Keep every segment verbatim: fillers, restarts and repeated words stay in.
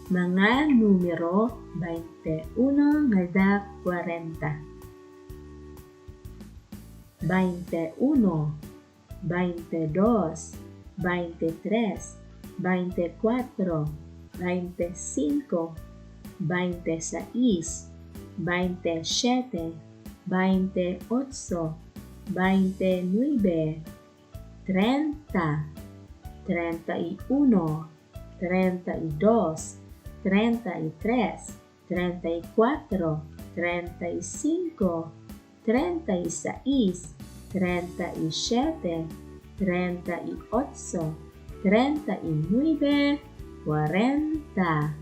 Mga numero baynte uno ngada kwarenta. Baynte uno, baynte dos, baynte tres, baynte kuwatro, baynte singko, baynte sais, baynte siyete, baynte otso, baynte nuebe, trenta, trenta y uno, trenta y dos, trenta y tres, trenta y kuwatro, trenta y singko, trenta y sais, trenta y siyete, trenta y otso, trenta y nuebe, kwarenta.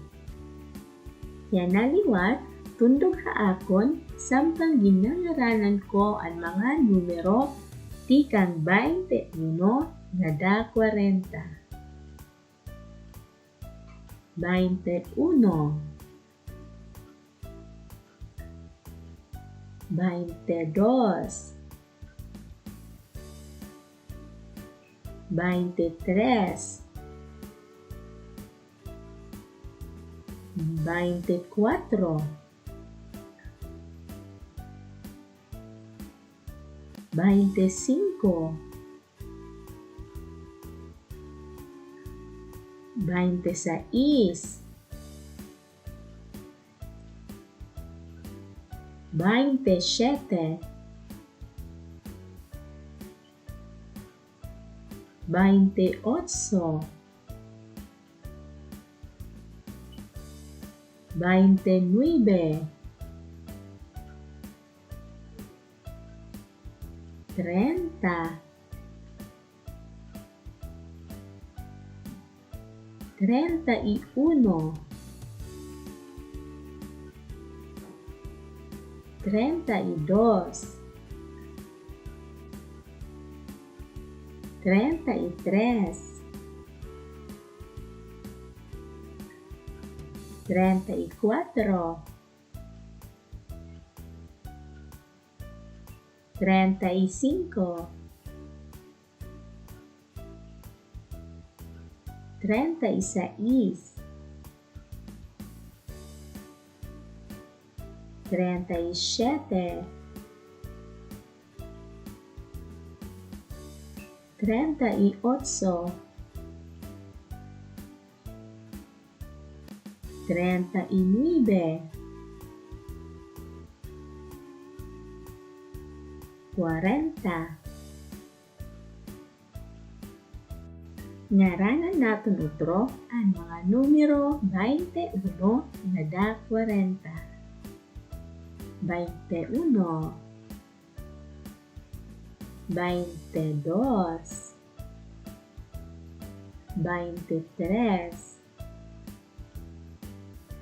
Yana liwat, tundog ha akon, samtang ginangaranan ko an mga numero tikang baynte uno ngada kwarenta. Baynte uno. Baynte dos. Baynte tres. Baynte kuwatro. Baynte singko. Baynte sais. Baynte siyete. Baynte otso. Baynte nuebe. Trenta. Trenta y uno. Trenta y dos. Trenta y tres. Trenta y kuwatro. Trenta y singko. Trenta y sais. Trenta y siyete. Trenta y otso. Trenta y nuebe. Kwarenta. Ngaranan naton utro an mga numero baynte uno ngada kwarenta. Baynte uno. Baynte dos. Baynte tres.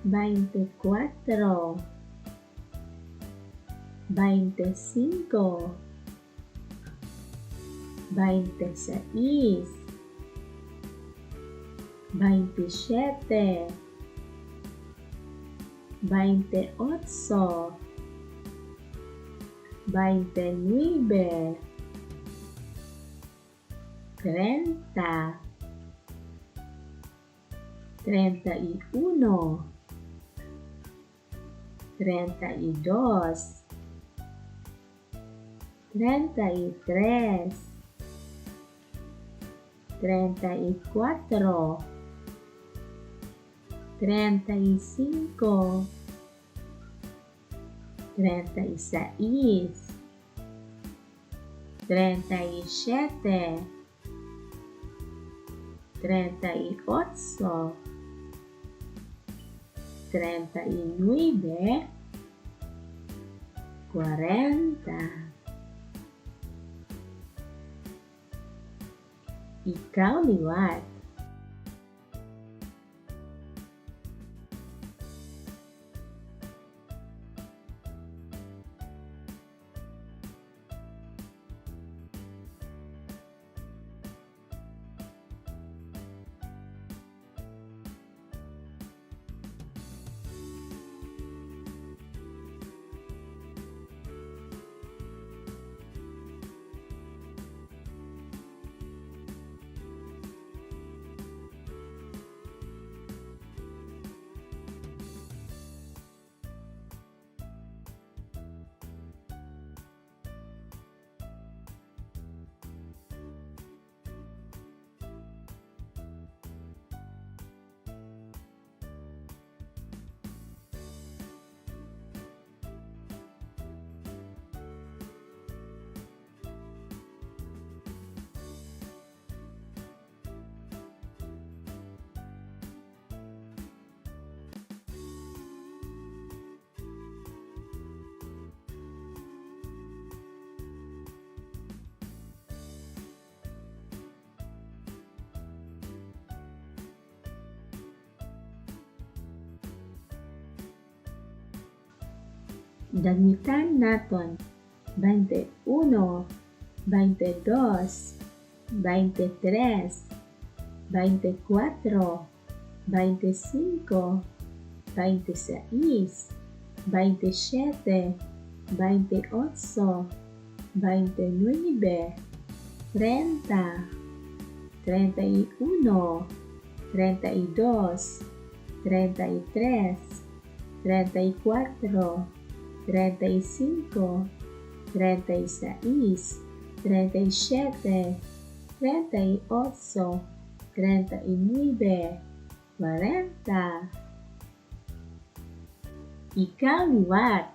Baynte kuwatro. Baynte singko. Baynte sais. Baynte siyete. Baynte otso. Baynte nuebe. Trenta. Trenta y uno. Trenta y dos. Trenta y tres. Trenta y kuwatro. Trenta y singko. Trenta y sais. Trenta y siyete. Trenta y otso. Trenta y nuebe. Kwarenta. Ikaw liwat. Damitan naton. Baynte uno, baynte dos, baynte tres, baynte kuwatro, baynte singko, baynte sais, baynte siyete, baynte otso, baynte nuwebe, trenta, trenta y uno, trenta y dos, trenta y tres, trenta y kuwatro, trenta y singko, trenta y sais, trenta y siyete, trenta y otso, trenta y nuwebe, kwarenta. Ikaw liwat.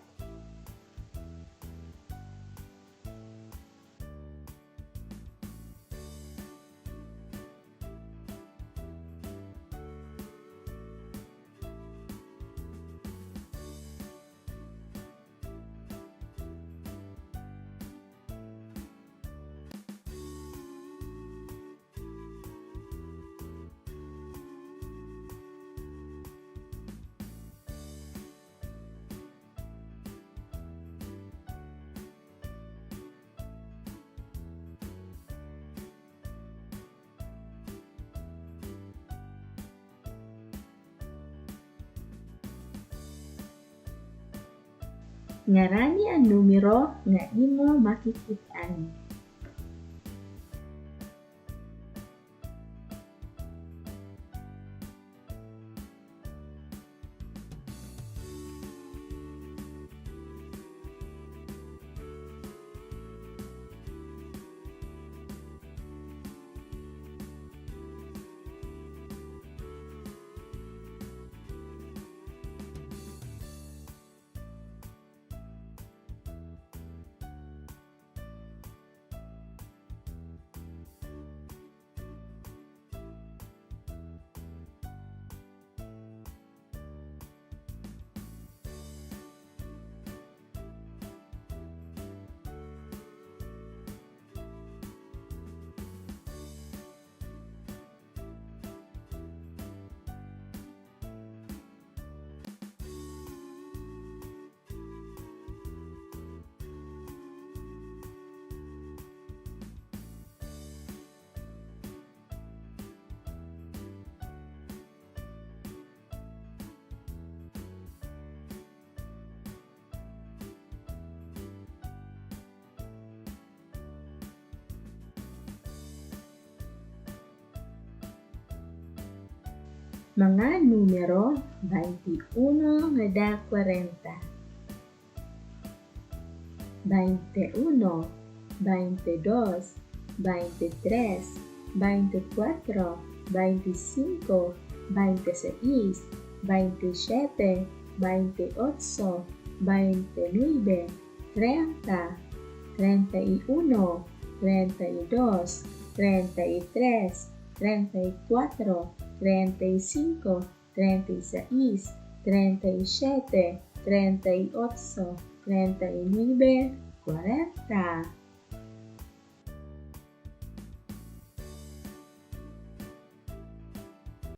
Ngarani an numero nga imo makikit-an. Mga numero, baynte uno ngada kwarenta. Baynte uno, baynte dos, baynte tres, baynte kuwatro, baynte singko, baynte sais, baynte siyete, baynte otso, baynte nuwebe, trenta, trenta y uno, trenta y dos, trenta y tres, trenta y kuwatro, trenta y singko, trenta y sais, trenta y siyete, trenta y otso, trenta y nuwebe, kwarenta.